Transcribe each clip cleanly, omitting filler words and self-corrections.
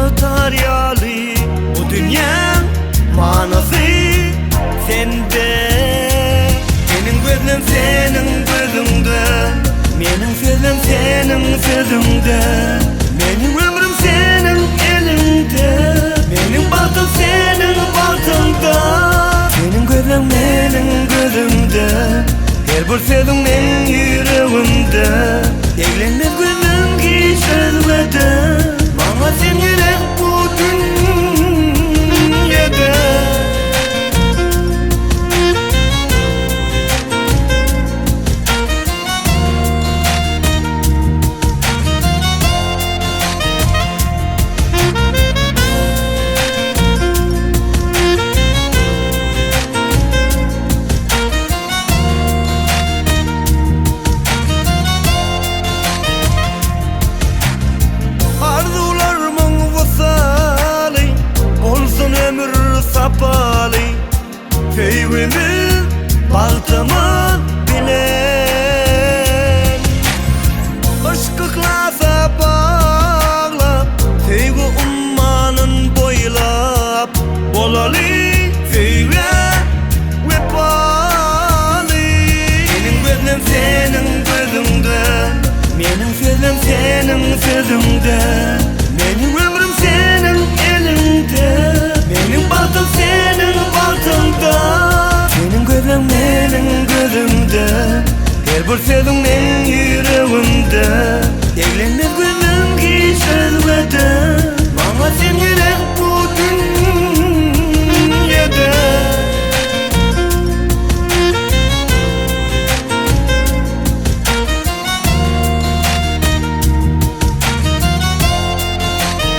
nygtar ýaly Bu dünýäň manysy sende Meniň gözlem seniň gözüňde Meniň sözlem seniň sözüňde Meniň ömrüm seniň eliňde Meniň bagtym seniň bagtyňda Seniň gözleň meniň gözümde Her bir sözüň meň ýüregimde Eglenmez gözüm hiç özgede Maňa sen gerek bu dünýede. Arzuwlarymyň wysaly Bolsun ömür sapaly Söýgimiz bagtymyz bilen. Yşk yhlasa baglap Söýgi ummanyn boýlap Bolaly söýgä wepaly. Meniň gözlem seniň gözüňde Meniň sözlem seniň sözüňde Meniň ömrüm seniň eliňde Meniň bagtym seniň bagtyňda Seniň gözleň meniň gözümde Her bir sözüň meň ýüregimde Eglenmez gözüm hiç özgede Maňa sen gerek bu dünýede. Meniň gözüm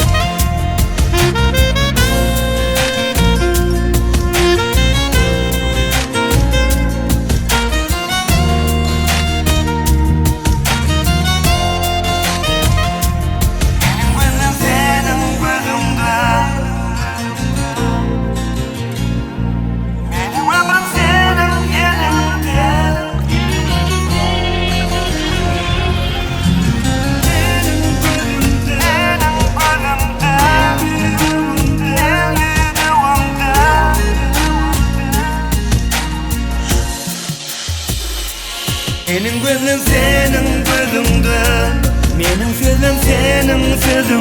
seniň gözüňde Meniň ömrüm seniň eliňde Meniň gözümde Meniň gözümde Meň ýüregimde Meniň gözlem seniň gözüňde Meniň sözlem seniň sözüňde.